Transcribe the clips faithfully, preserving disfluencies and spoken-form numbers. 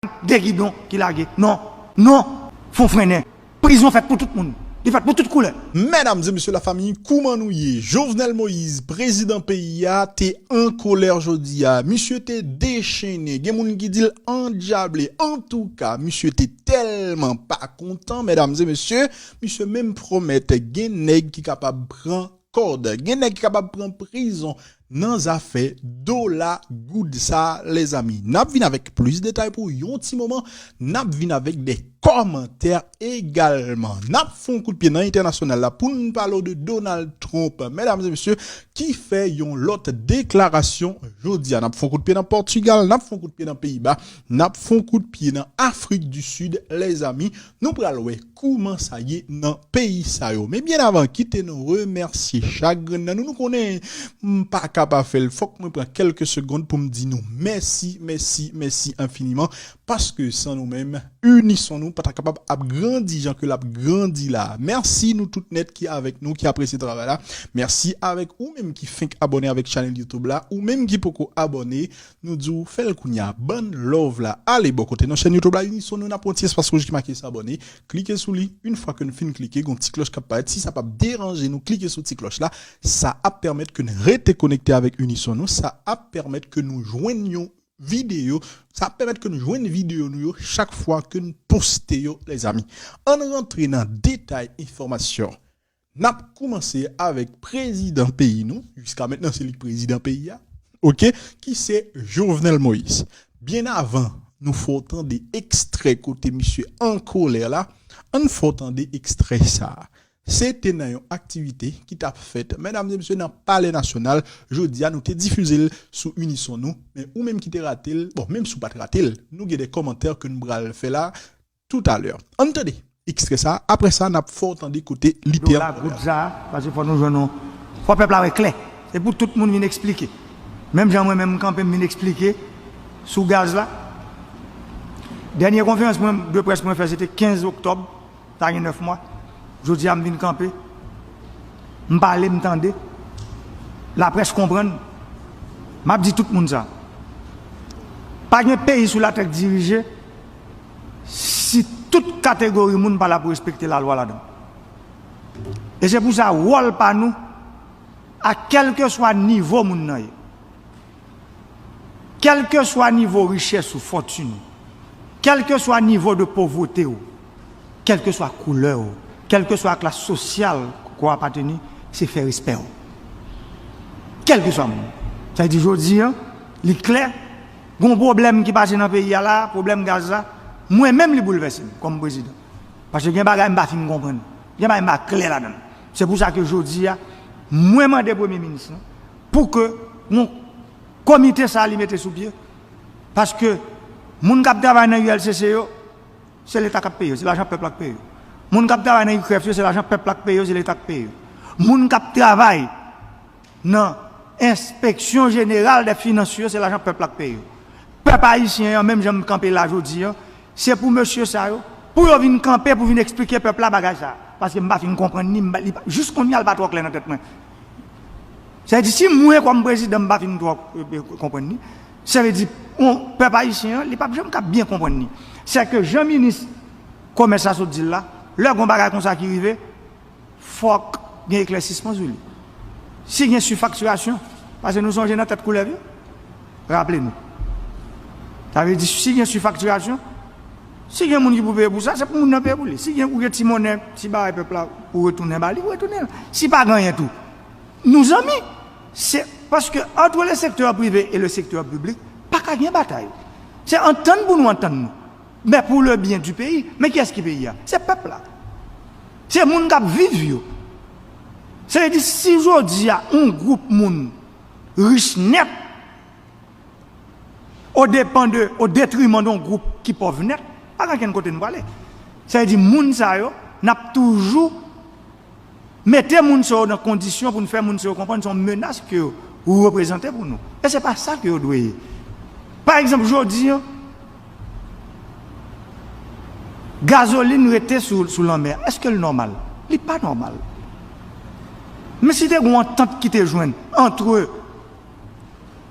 de gidon ki lage. Non, non, fon frennen. Prizon fèt pou tout moun. Li fèt pou tout koulè. Medam e mesye lafanmi, kouman nou ye? Jovenel Moïse, prezidan peyi a, te an kolè jodi a. Misye te dechennen. Gen moun ki di l andjable. Antouka, misye te tèlman pa kontan, medam e mesye, misye menm pwomèt gen nèg ki kapab pran kòd. Gen nèg ki kapab pran prizon nan zafè dola goud sa, lèzanmi. N ap vin avèk plis detay pou yon ti moman. N ap vin avèk de kòmantè egalman. N ap fè yon kout pye nan entènasyonal la pou n pale w de Donald Trump, medam e mesye, ki fè yon lòt deklarasyon jodi a. N ap fè yon kout pye nan Pòtigal, n ap fè yon kout pye nan Peyiba, n ap fè yon kout pye nan Afrik di Sid, lèzanmi. Nou pral wè kouman sa ye nan peyi sa yo. Men byen avan, kite nou remèsye chak grenn nan nou. Nou konnen m pa ka pa fè l. Fòk mwen pran kèlke segonn pou m di nou mèsi, mèsi, mèsi enfiniman. Paske san nou menm, Unison Nou pa ta kapab ap grandi jan ke l ap grandi la. Mèsi nou tout nèt ki avèk nou, ki apresye travay la. Mèsi avèk ou menm ki fenk abòne avèk chanèl YouTube la, ou menm ki poko abòne, nou di w fè l kounye a. Bann love la. Ale bò kote nan chèn YouTube la, Unison Nou, n ap pran ti espas wouj ki make s'abonner. Klike sou li. Yon fwa ke n fin klike, gon ti klòch k ap parèt. Si sa p ap deranje nou, klike sou ti klòch la. Sa ap pèmèt ke n rete konekte avèk Unison Nou. Sa ap pèmèt ke nou jwenn yon videyo. Sa ap pèmèt ke nou jwenn videyo nou yo chak fwa ke n poste yo, lèzanmi. Ann rantre nan detay enfòmasyon. N ap koumanse avèk prezidan peyi nou, jiska mentnan se li k prezidan peyi a, oke, ki se Jovenel Moïse. Byen avan nou fè w tande ekstrè kote misye an kolè la, ann fè w tande ekstrè sa a. Se te nan yon aktivite ki t ap fèt, medam e mesye, nan Palè Nasyonal. Jodi a, nou te difize l sou Unison Nou, men ou menm ki te rate l, bon, menm si w pa t rate l, nou gen de kòmantè ke n pral fè la toutalè. Ann tande ekstrè sa a, apre sa, n ap fè w tande kote li te an kolè. Dola goud sa, paske fò nou jwenn yon, fò pèp la wè klè. Se pou tout moun vin eksplike. Menm jan mwen menm m kanpe, m vin eksplike sou gaz la. Dènye konferans mwen, de près mwen fè, se te kenz oktòb. Sa gen nèf mwa. Jodi a, m vin kanpe. M pale, m tande. Laprès konprann. M ap di tout moun sa. Pa gen peyi sou latè k dirije si tout kategori moun pa la pou respekte lalwa ladan. E se pou sa, wòl pa nou, a kèlkeswa nivo moun nan ye, kèlkeswa nivo richès ou, fòtin ou, kèlkeswa nivo de povreté ou, kèlkeswa koulè ou, kèlkeswa klas sosyal ke w apateni, se fè respè w. Kèlkeswa moun. Sa vle di jodi a, li klè, gon pwoblèm ki pase nan peyi a la, pwoblèm gaz la, mwen menm li boulvèse m kòm prezidan. Paske gen bagay m pa fin konprann. Gen bagay m pa klè ladan l. Se pou sa ke jodi a, mwen mande premye minis lan pou ke yon komite sa a li mete sou pye. Paske moun k ap travay nan U L C C yo, se Leta k ap peye yo, se lajan pèp la k peye yo. Moun k ap travay nan I K R E F yo, se lajan pèp la k peye yo, se Leta k peye yo. Moun k ap travay nan Enspeksyon Jeneral dè Finans yo, se lajan pèp la k peye yo. Pèp ayisyen an, menm jan m kanpe la jodi a, se pou mesye sa yo, pou yo vin kanpe, pou vin eksplike pèp la bagay sa a. Paske m pa fin konprann ni, m pa, li pa, jis kounye a, li pa twò klè nan tèt mwen. Sa vle di, si mwen, kòm prezidan, m pa fin twò, e, e, konprann ni, sa vle di, on, pèp ayisyen an, li p ap janm ka byen konprann ni. Sèke jan minis komès la sot di l la, lè gon bagay konsa ki rive, fòk gen eklèsisman sou li. Si gen sifaktirasyon, paske nou sonje nan tèt koulèv yo, raple nou. Sa vle di, si gen sifaktirasyon, si gen moun ki pou peye pou sa, se pou moun nan peye pou li. Si gen, ou gen ti monnen, ti bagay pèp la, pou retounen ba li, ou retounen l. Si pa gen anyen tou, nou zanmi. Se paske entre le secteur privé et le secteur public, pa ka gen batay. Se antann pou nou antann nou. Men pou le byen di peyi, men kiyès ki peyi a? Se pèp la. Se moun k ap viv yo. Sa vle di, si jodi a, yon gwoup moun rich nèt, o depan de, o detriman de yon gwoup ki pòv nèt, pa gen ankenn kote n prale. Sa vle di, moun sa yo, n ap toujou mete moun sa yo nan kondisyon pou n fè moun sa yo konprann se yon menas ke ou reprezante pou nou. E se pa sa ke yo dwe ye. Pa egzanp, jodi a, gazolin rete sou, sou lanmè a. Èske l nòmal? Li pa nòmal. Men si te gen yon antant ki te jwenn antre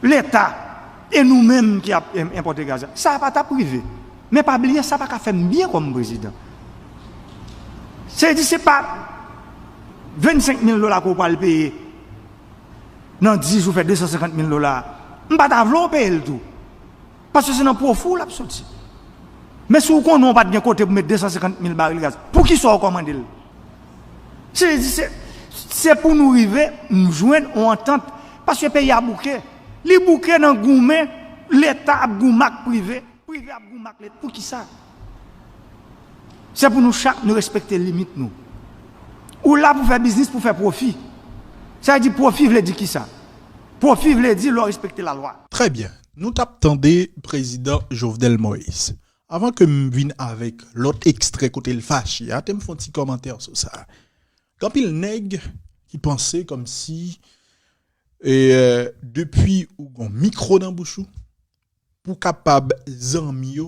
Leta e nou menm ki ap enpòte gaz la, sa a pa t ap rive. Men pa bliye, sa pa ka fè m byen kòm prezidan. Se di se pa vennsenk mil dola ke w pral peye nan dis jou, fè de san senkant mil dola. M pa ta vle w peye l tou. Paske se nan pwofi w l ap soti. Men si w konnen w pa t gen kote pou met de san senkant mil baril gaz, poukisa w kòmande l? Se di se, se pou nou rive jwenn yon antant. Paske peyi a bouke. Li bouke nan goumen, Leta ap goumen ak prive, prive ap goumen ak Leta. Poukisa? Se pou nou chak nou respekte limit nou. Ou la pou fè biznis, pou fè pwofi. Sa vle di pwofi vle di kisa? Pwofi vle di lè w respekte lalwa. Trè byen. Nou t ap tande prezidan Jovenel Moïse. Avan ke m vin avèk lòt ekstrè kote l fache a, te m fè yon ti kòmantè sou sa. Gen anpil nèg ki panse kòmsi e, depi ou gon mikwo nan bouch ou, pou kapab zanmi yo,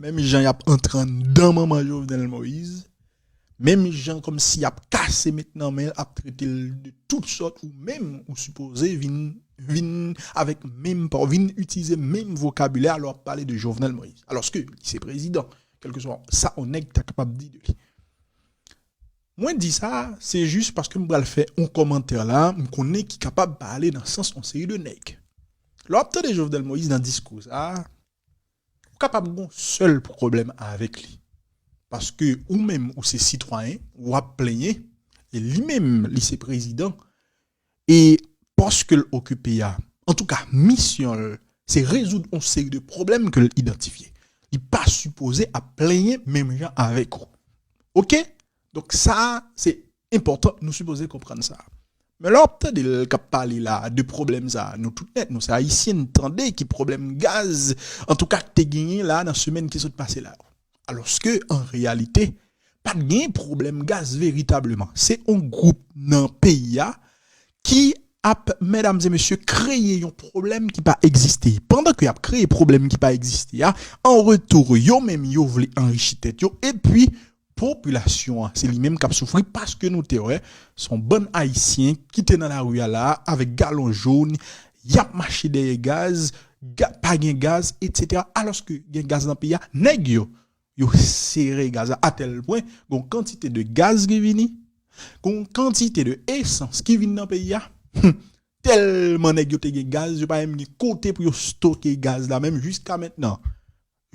menm jan y ap antre anndan manman Jovenel Moïse, menm jan kòmsi y ap kase met nan men l, ap trete l de tout sòt, ou menm ou sipoze vin vin avèk menm pa, vin itilize menm vokabilè lè w ap pale de Jovenel Moïse. Alòske li se prezidan, kèlkeswa sa yon nèg ta kapab di de li. Mwen di sa, se jis paske m pral fè yon kòmantè la, m konnen ki kapab pale nan sans yon seri de nèg. Lè w ap tande Jovenel Moïse nan diskou sa, ou kapab gon sèl pwoblèm avèk li. Paske ou menm ou se sitwayen, w ap plenyen, e li menm li se prezidan, e pòs ke l okipe a, antouka misyon l, se rezoud yon seri de pwoblèm ke l idantifye. Li pa sipoze ap plenyen menm jan avèk ou. Oke? Donk sa, se enpòtan, nou sipoze konprann sa. Men lè w ap tande l k ap pale la de pwoblèm sa, nou tout nèt, nou se ayisyen, n tande ki pwoblèm gaz, antouka k te genyen la nan semèn ki sot pase la. Alòske, an reyalite, pa t gen pwoblèm gaz veritableman. Se yon gwoup nan peyi a ki ap, medam e mesye, kreye yon pwoblèm ki pa egziste. Pandan ke y ap kreye pwoblèm ki pa egziste a, an retou, yo menm yo vle anrichi tèt yo, epi popilasyon an, se li menm k ap soufri paske nou te wè, se yon bann ayisyen ki te nan lari a la, avèk galon jòn, y ap mache dèyè gaz, ga, pa gen gaz, etsetera. Alòske gen gaz nan peyi a, nèg yo, yo sere gaz la atèl pwen, gon kantite de gaz ki vini, gon kantite de esans ki vin nan peyi a. Tèlman nèg yo te gen gaz, yo pa menm gen kote pou yo stoke gaz la, menm jiska mentnan.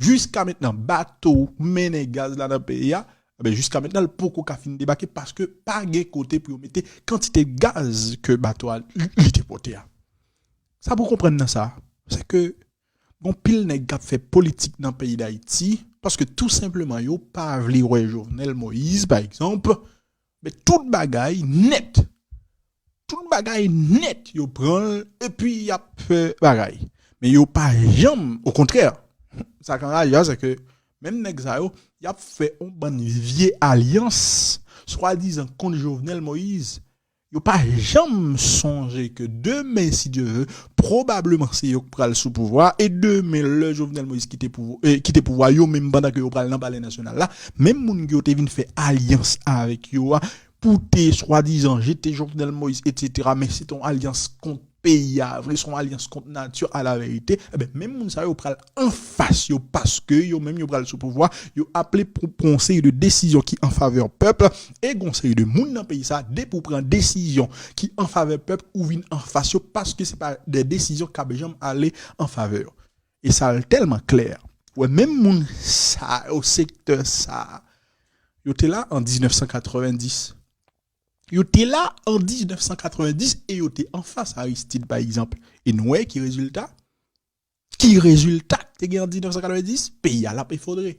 Jiska mentnan, bato mennen gaz la nan peyi a, enben, jiska mentnan, l poko ka fin debake paske pa gen kote pou yo mete kantite gaz ke bato a li, li te pote a. Sa pou konprann nan sa, se ke gon pil nèg k ap fè politik nan peyi Dayiti, paske tou senpleman yo pa vle wè Jovenel Moïse, pa egzanp, men tout bagay nèt. Tout bagay nèt, yo pran l, epi y ap fè bagay. Men yo pa janm, okontrè, sa k anraje a, se ke menm nèg sa yo, y ap fè yon bann vye alyans, swadizan kont Jovenel Moïse. Yo pa janm sonje ke demen, si Dye vle, pwobableman se yo k pral sou pouvwa, e demen, lè Jovenel Moïse kite pouvwa, eh, kite pouvwa, yo menm pandan ke yo pral nan Palè Nasyonal la, menm moun ke yo te vin fè alyans avèk yo a, pou te swadizan jete Jovenel Moïse, etsetera, men se te yon alyans kont peyi a vre, se yon alyans kont nati a, laverite, enben, menm moun sa yo pral anfas yo, paske yo menm yo pral sou pouvwa, yo aple pou pran yon seri de desizyon ki an favè pèp, e gon seri de moun nan peyi sa, depi w pran desizyon ki an favè pèp, ou vin anfas yo, paske se pa de desizyon k ap janm ale an favè yo. E sa tèlman klè. Ou wè, menm moun sa yo, sektè sa, yo te la an diznèf san katrevenndis. Yo te la an diznèf san katrevenndis e yo te anfas Aristide, pa egzanp. E nou wè ki rezilta? Ki rezilta k te gen an diznèf san katrevenndis? Peyi a l ap efondre.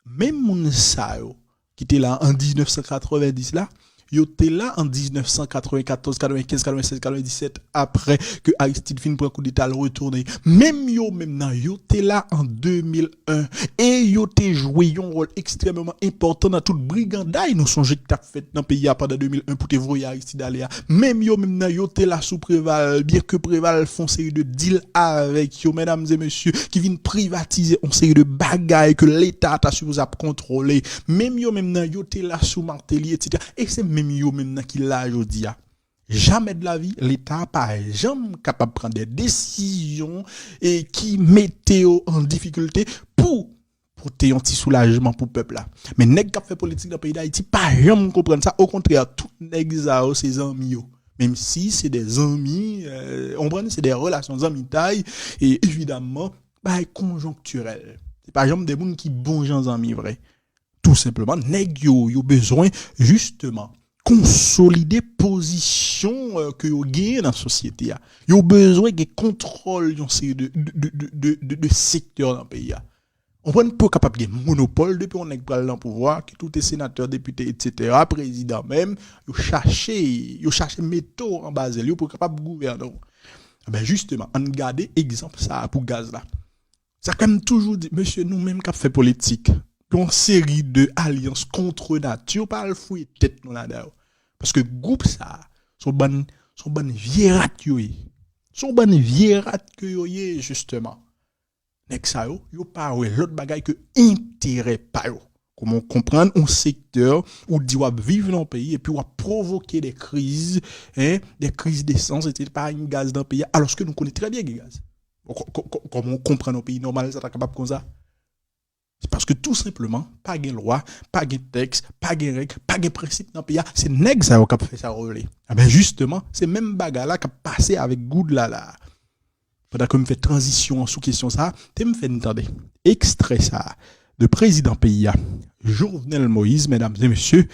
Menm moun sa yo ki te la an diznèf san katrevenndis la, yo te la an diznèf san katrevenkatòz, katrevenkenz, katrevendiset, aprè ke Aristide fin pran koudeta, l retounen. Menm yo menm nan, yo te la an de mil en, e yo te jwe yon wòl ekstrèmeman enpòtan nan tout briganday nou sonje ki t ap fèt nan peyi a pandan de mil en pou te voye Aristide ale a. Menm yo menm nan, yo te la sou Preval, byenke Preval fè yon seri de dil avèk yo, medam e mesye, ki vin privatize yon seri de bagay ke Leta ta sipoze ap kontwole. Menm yo menm nan, yo te la sou Martelly, etsetera. E se menm yo menm nan ki la jodi a. Jamè de la vi, Leta pa janm kapab pran de desizyon e ki mete yo an difikilte pou kote yon ti soulajman pou pèp la. Men nèg k ap fè politik nan peyi Dayiti pa janm konprann sa. Okontrè, tout nèg sa yo se zanmi yo. Menm si se de zanmi, euh, ou konprann, se de relasyon zanmitay, e evidaman, bagay konjonktirèl. Se pa janm de moun ki bon jan zanmi vre. Tou senpleman, nèg yo, yo bezwen, jisteman, konsolide pozisyon, euh, ke yo genyen nan sosyete a. Yo bezwen gen kontwòl yon seri de, de, de sektè nan peyi a. Ou konprann, pou yo kapab gen monopòl, depi yon nèg pral nan pouvwa, kit ou te senatè, depite, etsetera, prezidan menm, yo chache, yo chache mete w anba zèl yo pou yo kapab gouvène w. Enben, jisteman, ann gade egzanp sa a pou gaz la. Sa k fè m toujou di, mesye, nou menm k ap fè politik, gen yon seri de alyans kont nati, pa al fouye tèt nou ladan yo. Paske gwoup sa a, se yon bann, se yon bann vye rat yo ye. Se yon bann vye rat ke yo ye, jisteman. Nèg sa yo, yo pa wè lòt bagay ke enterè pa yo. Kòman w konprann yon sektè, ou di w ap viv nan yon peyi, epi w ap pwovoke de kriz, en, de kriz desans, etsetera, pa gen gaz nan peyi a, alòske nou konnen trè byen gen gaz. Kò-, kò-, kò-, kòman w konprann yon peyi nòmal, sa ta kapab konsa? Se paske tou senpleman, pa gen lwa, pa gen tèks, pa gen règ, pa gen prensip nan peyi a. Se nèg sa yo k ap fè sa yo vle. Enben, jisteman, se menm bagay la k ap pase avèk goud la, la. Pandan ke m fè tranzisyon an sou kesyon sa a, te m fè n tande ekstrè sa a de prezidan peyi a, Jovenel Moïse, medam e mesye,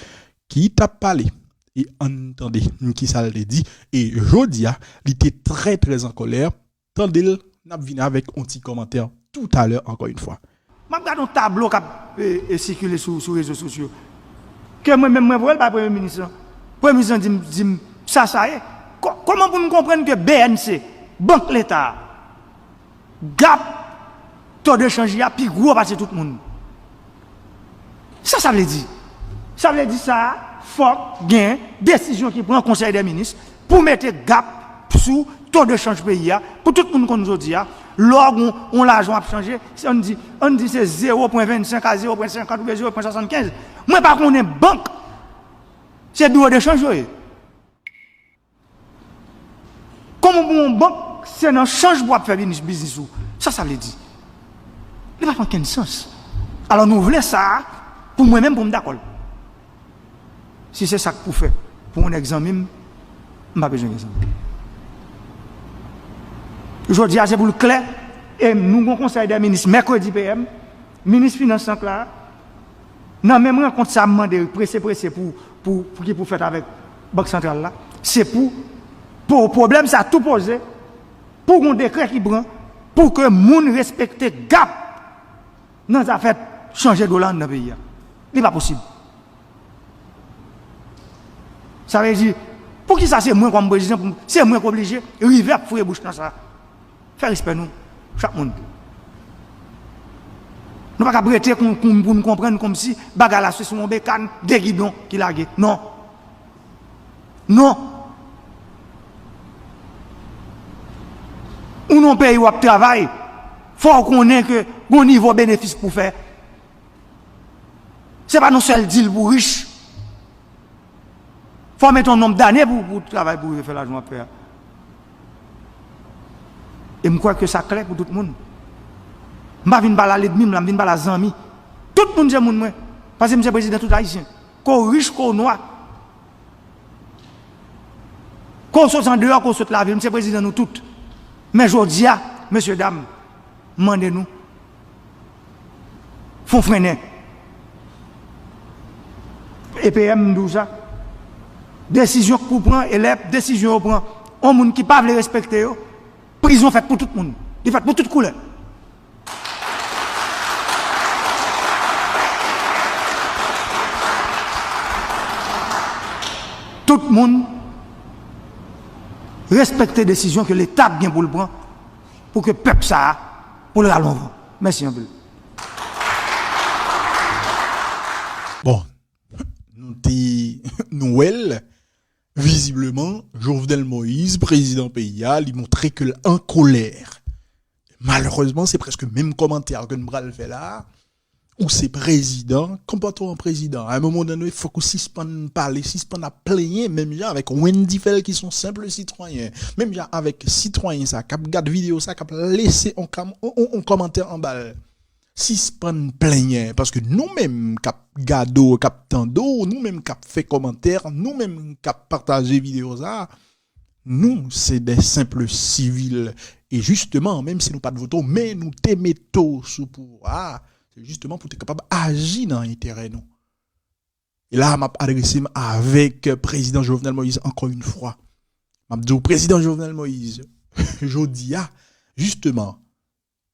ki t ap pale. E ann tande kisa l te di. E jodi a, li te trè, trè an kòlè. Tande l, n ap vini avèk yon ti kòmantè toutalè, ankò yon fwa. M ap gade yon tablo k ap, e, e, sikile sou, sou rezo sosyo. Ke mwen menm, mwen voye l bay premye minis lan. Premye minis lan di m, di m, sa, sa ye. Kò-, kòman pou n konprann ke B N C, Bank Leta a, gap to de chanj li a pi gwo pase tout moun? Sa sa vle di? Sa vle di sa, fòk gen desizyon ki pran Konsèy dè Minis pou mete gap sou to de chanj peyi a, pou tout moun konn jodi a, lè w gen yon lajan w ap chanje, se, ann di, ann di se zewo pwen vennsenk a zewo pwen senkant oubyen zewo pwen swasannkenz. Mwen pa konnen bank, se biwo de chanj yo ye. Kòman pou yon bank, se nan chanj pou w ap fè biznis, biznis ou? Sa sa vle di? Li pa fè okenn sans. Alò, nou vle sa a, pou mwen menm, pou m dakò l. Si se sa k pou fè pou yon nèg zanmi m, m pa bezwen gen zanmi. Jodi a, se pou l klè, e nou gon konsèy dè minis mèkredi P M, minis finans lan k la, nan menm rankont sa a, m mande prese, prese pou, pou, pou ki pou fèt avèk Bank Santral la, se pou, pou pwoblèm sa a tou poze, pou gon dekrè ki pran, pou ke moun respekte gap nan zafè chanje dola anndan peyi a. Li pa posib. Sa vle di, poukisa se mwen kòm prezidan, pou m, se mwen k oblije rive ap foure bouch nan sa? Fè respè nou, chak moun. Nou pa kab rete kon, kon, pou n konprann kòmsi bagay la se sou yon bekàn, de gidon ki lage. Non. Non. Ou nan yon peyi w ap travay, fò w konnen ke gon nivo benefis pou fè. Se pa nan sèl dil pou rich. Fò w mete yon nonb dane pou, pou travay, pou rive fè lajan w ap fè a. E m kwè ke sa klè pou tout moun. M pa vin pale a lènmi m la, m vin pale a zanmi. Tout moun se moun mwen. Paske m se prezidan tout Ayisyen. Ke w rich, ke w nwa. Ke w sot andeyò, ke w sot lavil, m se prezidan nou tout. Men jodi a, mesye dam, m mande nou, fò n frennen. E P M, m di w sa. Desizyon k pou pran, e lè desizyon yo pran, yon moun ki pa vle respekte yo, prizon fèt pou tout moun. Li fèt pou tout koulè. Tout moun respekte desizyon ke Leta ap gen pou l pran pou ke pèp sa a, pou l rale yon van. Mèsi anpil. Bon, nou te, nou wè l, vizibleman, Jovenel Moïse, prezidan peyi a, li montre ke l an kolè. Malerezman, se prèske menm kòmantè ke n pral fè la a. Ou se prezidan, konpòte w an prezidan. A yon moman done, fòk ou sispann pale, sispann ap plenyen, menm jan avèk Wendy Phèl ki se yon senp sitwayen, menm jan avèk sitwayen sa k ap gad videyo sa, k ap lese yon kam-, yon, yon, yon kòmantè anba l. sispann plenyen, paske nou menm k ap gade w, k ap tande w, nou menm k ap fè kòmantè, nou menm k ap pataje videyo sa a, nou se de senp sivil. E jisteman, menm si nou pa t vote w, men nou te mete w sou pouvwa a, se jisteman pou w te kapab aji nan enterè nou. E la, m ap adrese m avèk Prezidan Jovenel Moïse ankò yon fwa. M ap di w, Prezidan Jovenel Moïse, jodi a, jisteman,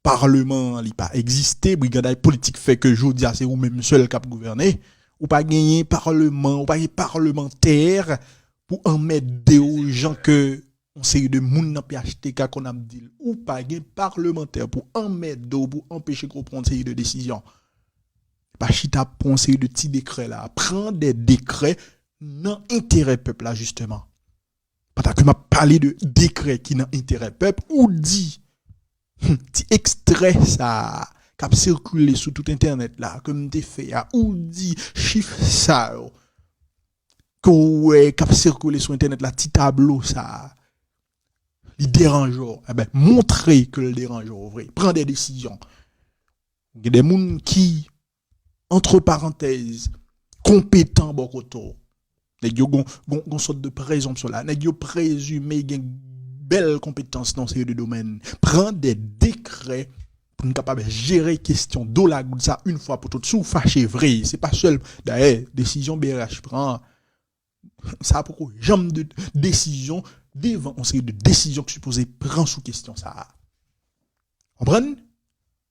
palman an, li pa egziste, briganday politik fè ke jodi a, se ou menm sèl k ap gouvène. Ou pa genyen palman, ou pa gen palmantè pou anmède w jan ke yon seri de moun nan P H T K konn ap di l. Ou pa gen palmantè pou anmède w, pou anpeche ke w pran yon seri de desizyon. Pa chita pou yon seri de ti dekrè la. Pran de dekrè nan enterè pèp la, jisteman. Pandan ke m ap pale de dekrè ki nan enterè pèp, ou di, hmm, ti ekstrè sa a k ap sikile sou tout entènèt la, ke m te fè a, ou di chif sa yo, ke w wè k ap sikile sou entènèt la, ti tablo sa a, li deranje w, enben, montre ke l deranje w vre. Pran de desizyon. Gen de moun ki, antre parantèz, konpetan bò kote w. Nèg yo gon, gon, gon sòt de prezonpsyon la. Nèg yo prezime gen bèl konpetans nan seri de domèn. Pran de dekrè pou n kapab jere kesyon dola goud sa yon fwa pou tout. Si w fache vre, se pa sèl, dayè, desizyon B R H pran, sa poko janm de desizyon devan yon seri de desizyon ki sipoze pran sou kesyon sa a. Konprann?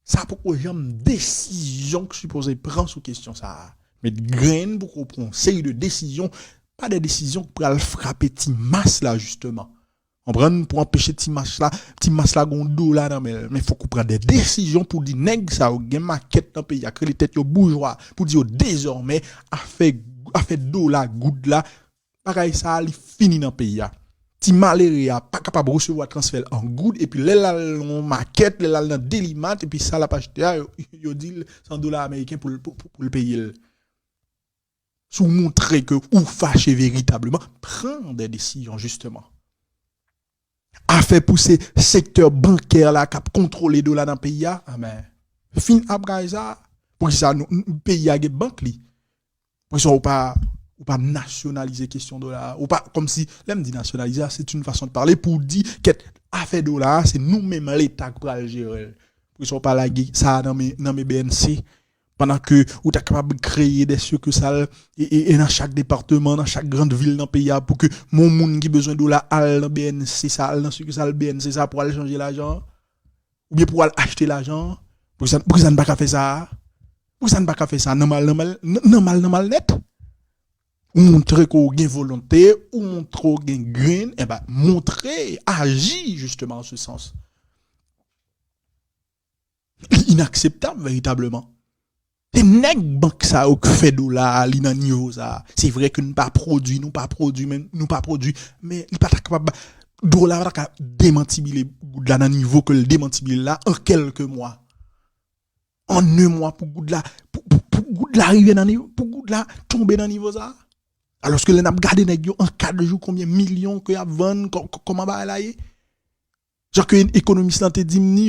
Sa poko janm desizyon ki sipoze pran sou kesyon sa a. Met grenn pou ko pran yon seri de desizyon, pa de desizyon ki pral frape ti mas la, jisteman. Konprann? Pou anpeche ti mas la, ti mas la gon dola nan men l. Men fòk ou pran de desizyon pou di nèg sa yo gen makèt nan peyi a, k rele tèt yo boujwa, pou di yo dezòmè afè, afè dola goud la, bagay sa a, li fini nan peyi a. Ti malere a pa kapab resevwa transfè l an goud, epi lè l al nan yon makèt, lè l al nan Delimat, epi sa l ap achte a, yo, yo di l se an dola ameriken pou l, pou, pou, pou l peye l. Si w montre ke ou fache veritableman, pran de desizyon, jisteman. Afè pou se sektè bankè la k ap kontwole dola nan peyi a, enben, fin a bagay sa a. Poukisa nou, n-, peyi a gen bank li? Poukisa ou pa, ou pa nasyonalize kesyon dola a? Ou pa, kòmsi, lè m di nasyonalize a, c'est une façon de parler pou di, kèt, afè dola a, se nou menm Leta k pral jere l. Poukisa ou pa lage sa a nan men, nan men B N C? Pandan ke ou ta kapab kreye de sikisal e, e, e nan chak depatman, nan chak grann vil nan peyi a, pou ke yon moun ki bezwen dola al nan B N C sa, al nan sikisal B N C sa pou al chanje lajan an, oubyen pou al achte lajan an. Poukisa, poukisa n pa ka fè sa a? Poukisa n pa ka fè sa nòmal, nòmal, n-, nòmal, nòmal nèt? Ou montre ke w gen volonte, ou montre w gen grenn, enben, montre, aji, jisteman, an se sans. Li inakseptab veritableman. Se nèg bank sa yo k fè dola a, li nan nivo sa a. Se vre ke n pa pwodui, nou pa pwodui, men nou pa pwodui, men li pa ta kapab, dola pa ta ka demantibile goud la nan nivo ke l demantibile la an kèlke mwa. An en mwa pou goud la, pou, pou, pou goud la rive nan nivo, pou goud la tonbe nan nivo sa a. Alòske lè n ap gade nèg yo an kat jou, konbyen milyon ke y ap vann, kò-, kò-, kòman bagay la ye? Jan ke ekonomis lan te di m ni,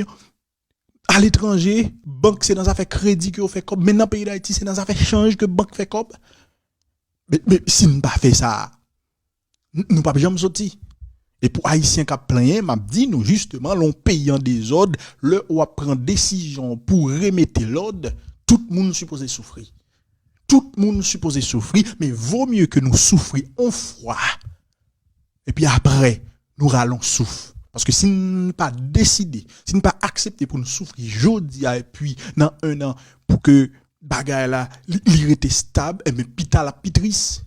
aletranje, bank se nan zafè kredi ke yo fè kòb, men nan peyi Dayiti, se nan zafè chanj ke bank fè kòb. Men, men si n pa fè sa, n-, nou p ap janm soti. E pou Ayisyen k ap plenyen, m ap di nou jisteman, lè yon peyi an dezòd, lè w ap pran desizyon pou remete lòd, tout moun sipoze soufri. Tout moun sipoze soufri, men vo mye ke nou soufri yon fwa, epi apre, nou rale yon souf. Paske si n pa deside, si n pa aksepte pou n soufri jodi a, epi nan en an, pou ke bagay la, li, li rete stab, enben, pita l ap pi tris.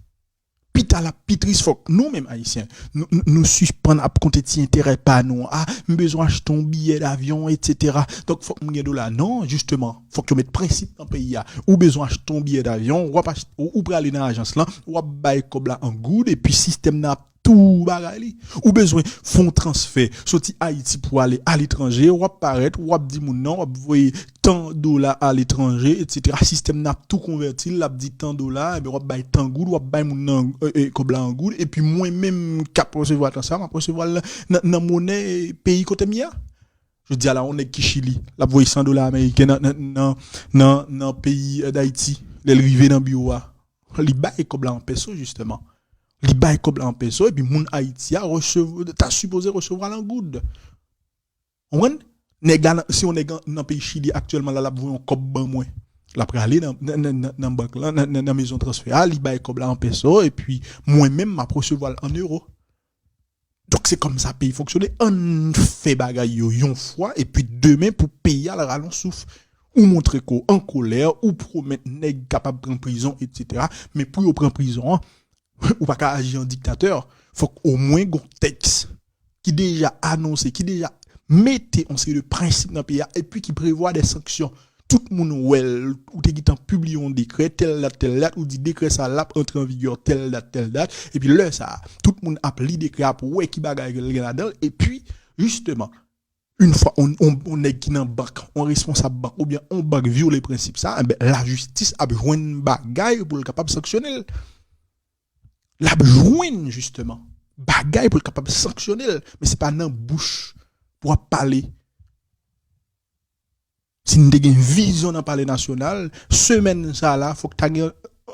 Pita l ap pi tris, fòk nou menm Ayisyen, nou, nou, nou sispann ap konte ti enterè pa nou. A, m bezwen achte yon biyè davyon, etsetera. Donk, fòk m gen dola. Non, jisteman, fòk yo met prensip nan peyi a. Ou bezwen achte yon biyè davyon, w ap achte, ou, ou prale nan ajans lan, w ap bay kòb la an goud, epi sistèm nan ap tou bagay li. Ou bezwen fè yon transfè, soti Ayiti pou ale aletranje, w ap parèt, w ap di moun nan, w ap voye tan dola aletranje, etsetera. Sistèm nan ap tou konvèti l, l ap di tan dola, enben w ap bay tan goud, w ap bay moun nan, e, e, kòb la an goud, epi mwen menm k ap resevwa tan sa, m ap resevwa l nan, nan, nan monè peyi kote m ye a. Jodi a la, yon nèg ki Chili, l ap voye san dola ameriken nan, nan, nan, nan, nan peyi, eh, Dayiti. Lè l rive nan biwo a, li bay kòb la an peso, jisteman. Li bay kòb la an peso, epi moun Ayiti a resev-, ta sipoze resevwa l an goud. Ou konprann? Nèg la, nan- si yon nèg an- nan peyi Chili aktyèlman la, l ap voye yon kòb ban mwen. L ap prale nan, nan, nan, nan, nan bank la, nan, nan, nan mezon transfè a, li bay kòb la an peso, epi mwen menm, m ap resevwa l an euro. Donk, se kòm sa peyi fonksyone. Ann fè bagay yo yon fwa, epi demen pou peyi a al rale yon souf. Ou montre ke w an kolè, ou pwomèt nèg kapab pran prizon, etsetera. Men pou yo pran prizon an, ou pa ka aji an diktatè. Fòk omwen gon tèks ki deja anonse, ki deja mete yon seri de prensip nan peyi a, epi ki prevwa de sanksyon. Tout moun wè l, ou te gentan pibliye yon dekrè, tèl dat, tèl dat, ou di dekrè sa l ap antre an vigè tèl dat, tèl dat, epi lè sa a, tout moun ap li dekrè a pou wè ki bagay ke l gen ladan l, epi, jisteman, yon fwa yon, yon, yon nèg ki nan bank, yon responsab bank, oubyen yon bank vyole prensip sa, enben, lajistis ap jwenn bagay pou l kapab sanksyone l. L ap jwenn, jisteman, bagay pou l kapab sanksyone l, men se pa nan bouch pou w ap pale. Si n te gen vizyon nan Palè Nasyonal, semèn sa la, fòk ta gen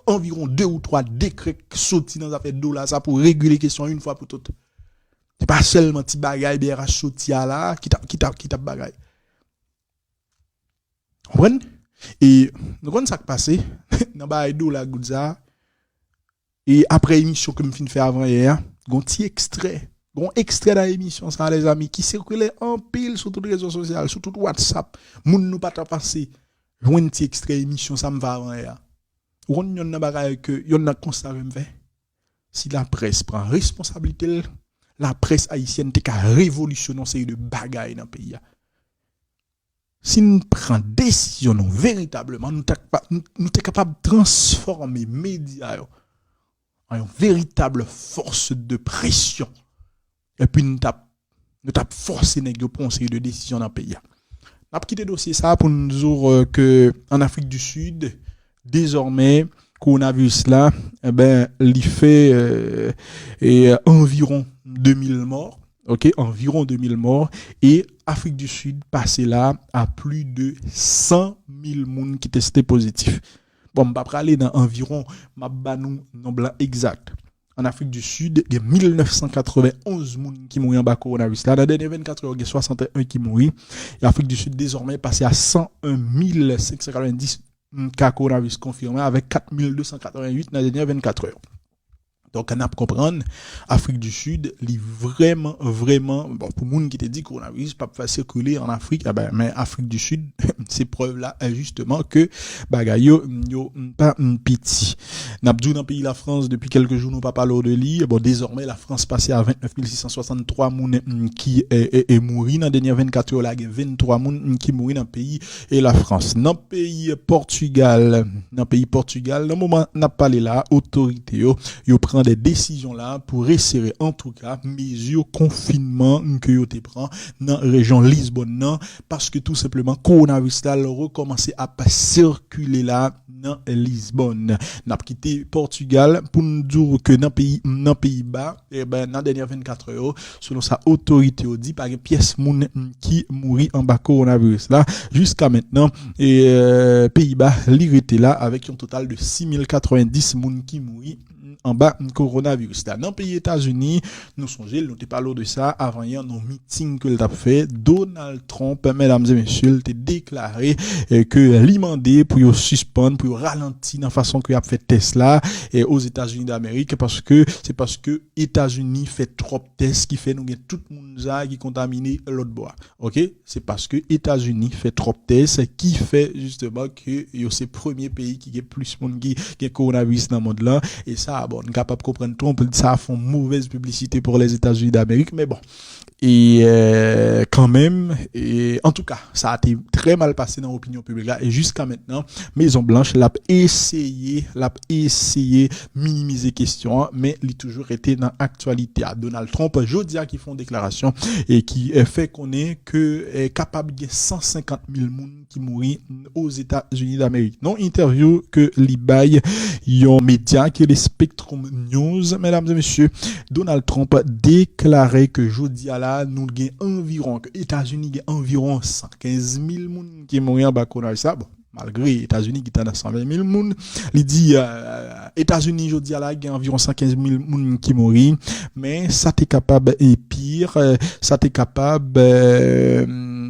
anviwon de ou twa dekrè k soti nan zafè dola sa pou regle kesyon an yon fwa pou tout. Se pa sèlman ti bagay B R H soti a la ki t ap, ki t ap, ki t ap bagay. Konprann? E nou konn sa k pase nan bagay dola goud sa a? E apre emisyon ke m fin fè avan yè a, gon ti ekstrè. Gon ekstrè nan emisyon sa a, lèzami, ki sikile anpil sou tout rezo sosyal, sou tout WhatsApp. Moun nou pa ta panse jwenn ti ekstrè emisyon sa m fè avan yè a. Ou konn yonn nan bagay ke, yonn nan konsta ke m fè? Si laprès pran responsablite l, laprès ayisyèn te ka revolisyone yon seri de bagay nan peyi a. Si n pran desizyon nou veritableman, nou ta kpa-, nou, nou te kapab transfòme medya yo an yon veritab fòs de presyon. Epi n t ap, nou t ap fòse nèg yo pran yon seri de desizyon nan peyi a. N ap kite dosye sa a pou n di w, euh, ke an Afrik di Sid, dezòmè, kowonaviris la, enben, li fè, euh, e, anviwon de mil mò, ok, anviwon de mil mò, e Afrik di Sid pase la a plis de san mil moun ki teste pozitif. Bon, m pa prale nan anviwon, m ap ba nou nonb lan egzak. An Afrik di Sid, gen mil nèf san katrevenn onz moun ki mouri anba kowonaviris la. Nan dènye vennkat è, gen swasanteyen ki mouri. E Afrik di Sid, dezòmè, pase a san en mil senk san katrevenndis ka kowonaviris konfime, avèk kat mil de san katrevenn uit nan dènye vennkat è. Donk, n ap konprann, Afrik di Sid, li vrèman, vrèman, bon, pou moun ki te di kowonaviris p ap fè sikile an Afrik, enben, men Afrik di Sid, se prèv la, eh, jisteman, ke bagay yo, yo pa piti. N ap di w nan peyi Lafrans, depi kèlke jou, nou pa pale w de li. Bon, dezòmè, Lafrans pase a vennèf mil sis san swasanntwa moun, mm, ki, eh, eh, eh, mouri. Nan dènye vennkat è la, gen venntwa moun, mm, ki mouri nan peyi, eh, Lafrans. Nan peyi Pòtigal, nan peyi Pòtigal, nan moman n ap pale la, otorite yo, yo pran de desizyon la pou resere, antouka, mezi konfinman ke yo te pran nan rejyon Lisbòn nan, paske tou senpleman, kowonaviris la, l rekòmanse ap sikile la nan Lisbòn. N ap kite Pòtigal pou n di w ke nan peyi, nan Peyiba, e ben, nan dènye vennkat è yo, selon sa otorite yo di, pa gen pyès moun, mm, ki mouri anba kowonaviris la. Jiska mentnan, e, euh, Peyiba, li rete la avèk yon total de sis mil katrevenndis moun ki mouri anba kowonaviris la. Nan peyi Etazini, nou sonje l, nou te pale w de sa avan yè, nan miting ke l t ap fè, Donald Trump, medam e mesye, l te deklare, eh, ke li mande pou yo sispann, pou yo ralanti nan fason ke y ap fè tès la, eh, Ozetazini Damerik, paske se paske Etazini fè twòp tès ki fè nou gen tout moun sa ki kontamine lòt bò a. Ok? Se paske Etazini fè twòp tès ki fè jisteman ke yo se premye peyi ki gen plis moun ki gen kowonaviris nan mond lan. E sa, bon, n kapab konprann Trump, sa fè yon movèz piblisite pou Lèzetazini Damerik, men bon. E, euh, kanmenm, e, antouka, sa te trè mal pase nan opinyon piblik la. E jiska mentnan, Mezon Blanch, l ap eseye, l ap eseye minimize kesyon an, men li toujou rete nan aktyalite a. Donald Trump, jodi a, ki fè yon deklarasyon e ki, eh, fè konnen ke, eh, kapab gen san senkant mil moun ki mouri Ozetazini Damerik. Nan yon entèvyou ke li bay yon medya ki rele Spectrum News, medam e mesye, Donald Trump deklare ke jodi a la, nou gen anviwon, ke Etazini gen anviwon san kenz mil moun ki mouri anba kowonaviris la. Bon, malgre Etazini ki ta nan san ven mil moun, li di, euh, Etazini jodi a la gen anviwon san kenz mil moun ki mouri, men sa te kapab e pi, euh, sa te kapab, euh,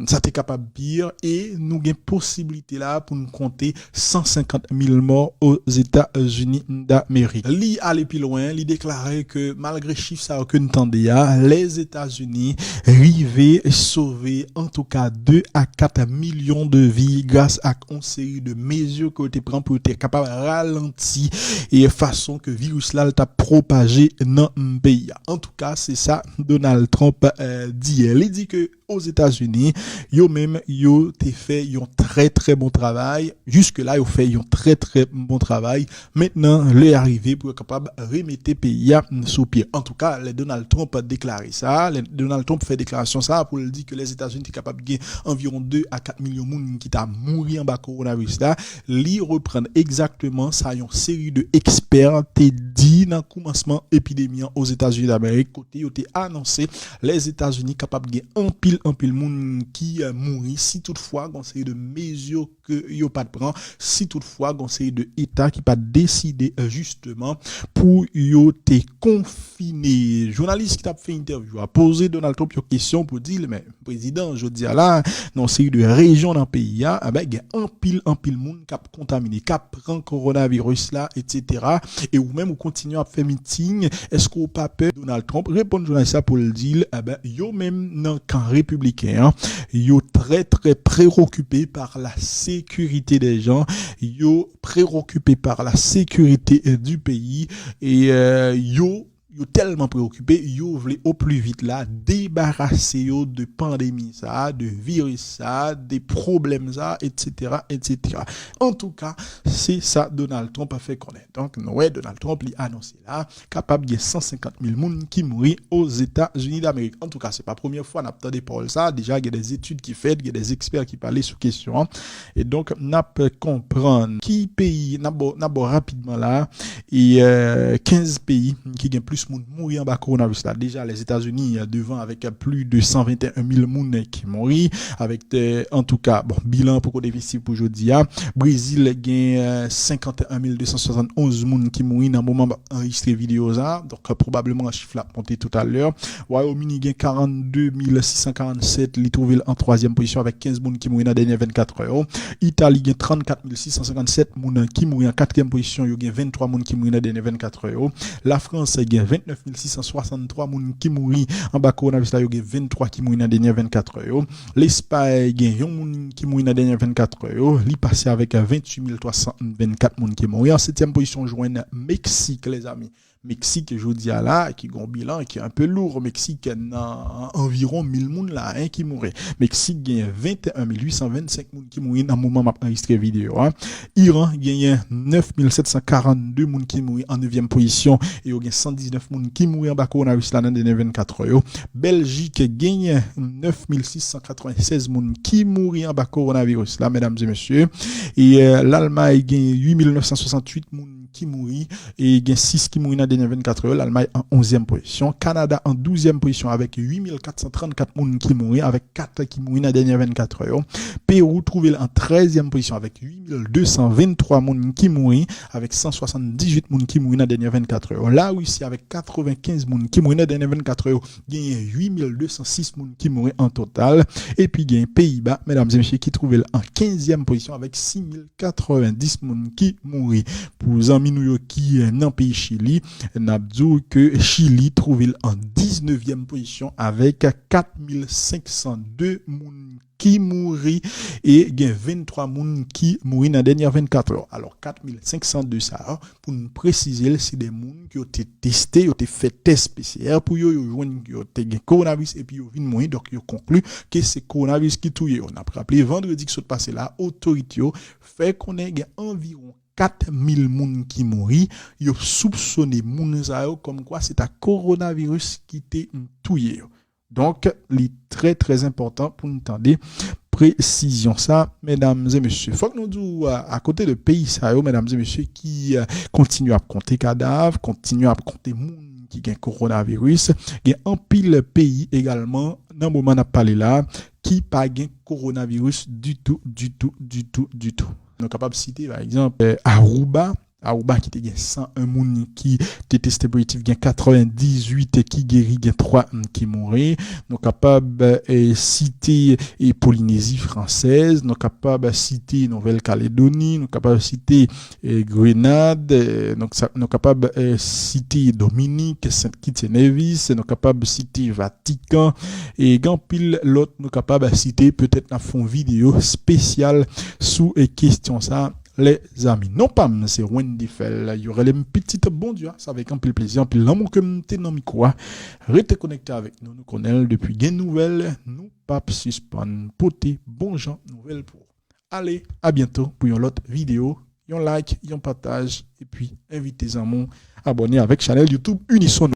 sa te kapab pi, e nou gen posiblite la pou n konte san senkant mil mò Ozetazini Damerik. Li ale pi lwen, li deklare ke malgre chif sa yo ke n tande a, Lèzetazini rive sove antouka de a kat milyon de vi gras ak yon seri de mezi ke yo te pran pou yo te kapab ralanti e fason ke viris la l t ap pwopaje nan peyi a. Antouka, se sa Donald Trump, euh, di yè. Li di ke Ozetazini, yo menm, yo te fè yon trè, trè bon travay. Jiske la, yo fè yon trè, trè bon travay. Mentnan, lè a rive pou yo kapab remete peyi a sou pye. Antouka, lè Donald Trump deklare sa, lè Donald Trump fè deklarasyon sa pou l di ke Lèzetazini te kapab gen anviwon de a kat milyon moun ki ta mouri anba kowonaviris la, li reprann egzakteman sa yon seri de ekspè te di nan koumansman epidemi an Ozetazini Damerik, kote yo te anonse Lèzetazini kapab gen anpil, anpil moun ki, euh, mouri si toutfwa gon seri de mezi ke yo pa t pran, si toutfwa gon seri de eta ki pa t deside, euh, jisteman pou yo te konfine. Jounalis ki t ap fè entèvyou a poze Donald Trump yon kesyon pou di l, men prezidan, jodi a la, nan yon seri de rejyon nan peyi a, enben, gen anpil, anpil moun k ap kontamine, k ap pran kowonaviris la, etsetera. E ou menm, ou kontinye ap fè miting, èske w pa pè? Donald Trump reponn jounalis la pou l di l, enben, yo menm nan kan repibliken an, yo trè, trè preokipe pa la sekirite dè jan, yo preokipe pa la sekirite, euh, di peyi, e, euh, yo, yo tèlman preokipe, yo vle o pli vit la debarase yo de pandemi sa, de viris sa, de pwoblèm sa, etsetera, etsetera. Antouka, se sa Donald Trump fè konnen. Donk, nou wè Donald Trump, li anonse la, kapab gen san senkant mil moun ki mouri Ozetazini Damerik. Antouka, se pa premyè fwa n ap tande pawòl sa. Deja, gen de etid ki fèt, gen de ekspè ki pale sou kesyon an. E donk, n ap konprann ki peyi, n ap ba w, n ap ba w rapidman la, e, euh, kenz peyi ki gen plis moun mouri anba kowonaviris la. Deja, Lèzetazini, euh, devan avèk plis de san venteyen mil moun ki mouri, avèk, euh, antouka, bon, bilan an poko definitif pou jodi a. Brezil gen, euh, senkanteyen mil de san swasantonz moun ki mouri nan moman m ap anrejistre videyo sa. Donk, pwobableman, chif la ap monte toutalè. Wayòm Ini gen karannde mil sis san karannsèt, li twouve l an twazyèm pozisyon avèk kenz moun ki mouri nan dènye vennkat è yo. Itali gen trannkat mil sis san senkannsèt moun ki mouri an katriyèm pozisyon, yo gen venntwa moun ki mouri nan dènye vennkat è yo. Lafrans gen ventnèf mil sis san swasanntwa moun ki mouri anba kowonaviris la, yo gen venntwa ki mouri nan dènye vennkat è yo. Lespay gen yon moun ki mouri nan dènye vennkat è yo. Li pase avèk venntuit mil twa san vennkat moun ki mouri. An setyèm pozisyon, jwenn Meksik, lèzami. Meksik, jodi a la, ki gon bilan ki enpe lou. Meksik nan anviwon mil moun la, en, ki mouri. Meksik gen venteyen mil uit san vennsenk moun ki mouri nan moman m ap anrejistre videyo a. Iran genyen nèf mil sèt san karannde moun ki mouri an nevyèm pozisyon, e yo gen san diznèf moun ki mouri anba kowonaviris la nan dènye vennkat è yo. Bèljik genyen nèf mil sis san katrevennsèz moun ki mouri anba kowonaviris la, medam e mesye. E, euh, Lalmay genyen uit mil nèf san swasantuit moun ki mouri, e gen sis ki mouri nan dènye vennkat è yo. Lalmay an onzyèm pozisyon. Kanada an douzyèm pozisyon avèk uit mil kat san trannkat moun ki mouri, avèk kat ki mouri nan dènye vennkat è yo. Pewou twouve l an trèzyèm pozisyon avèk uit mil de san venntwa moun ki mouri, avèk san swasanndizuit moun ki mouri nan dènye vennkat è yo. Larisi avèk katrevenkenz moun ki mouri nan dènye vennkat è yo, genyen uit mil de san sis moun ki mouri an total. Epi gen Peyiba, medam e mesye, ki twouve l an kenzyèm pozisyon avèk sis mil katrevendis moun ki mouri. Pou zanmi nou yo ki, eh, nan peyi Chili, n ap di w ke Chili twouve l an diznevyèm pozisyon avèk kat mil senk san de moun ki mouri e gen venntwa moun ki mouri nan dènye vennkat è. Alò, kat mil senk san de sa a, pou n presize l, se de moun ke yo te teste, yo te fè tès P C R pou yo, yo jwenn yo te gen kowonaviris epi yo vin mouri, donk yo konkli ke se kowonaviris ki touye yo. N ap raple, vandredi ki sot pase la, otorite yo fè konnen gen anviwon kat mil moun ki mouri, yo soupsone moun sa yo kòmkwa se ta kowonaviris ki te touye yo. Donk, li trè, trè enpòtan pou n tande presizyon sa, medam e mesye. Fòk nou di w, a, akote de peyi sa yo, medam e mesye, ki, a, kontinye ap konte kadav, kontinye ap konte moun ki gen kowonaviris, gen anpil peyi egalman, nan moman n ap pale la, ki pa gen kowonaviris ditou, ditou, ditou, ditou. Nou kapab site, pa egzanp, eh, Aruba, Aruba ki te gen san en moun ki te teste pozitif, gen katrevenndizuit ki geri, gen twa ki mouri. Nou kapab, eh, site, eh, Polinezi Fransèz, nou kapab site Nouvèl Kaledoni, nou kapab site, eh, Grenad, eh, nou sa-, nou kapab, eh, site Dominik, Sent Kitts e Nevis, nou kapab site Vatikan, e gen anpil lòt nou kapab site, petèt n ap fè yon videyo espesyal sou, eh, kesyon sa. Lèzami, non pa m se Wendy Fèl, yo rele m Pitit Bondye, se avèk anpil plezi, anpil lanmou ke m te nan mikwo a. Rete konekte avèk nou, nou konnen l depi gen nouvèl, nou p ap sispann pote bon jan nouvèl pou ou. Ale, a byento pou yon lòt videyo, yon like, yon pataj, epi envite zanmi w abòne avèk chanèl YouTube Unison.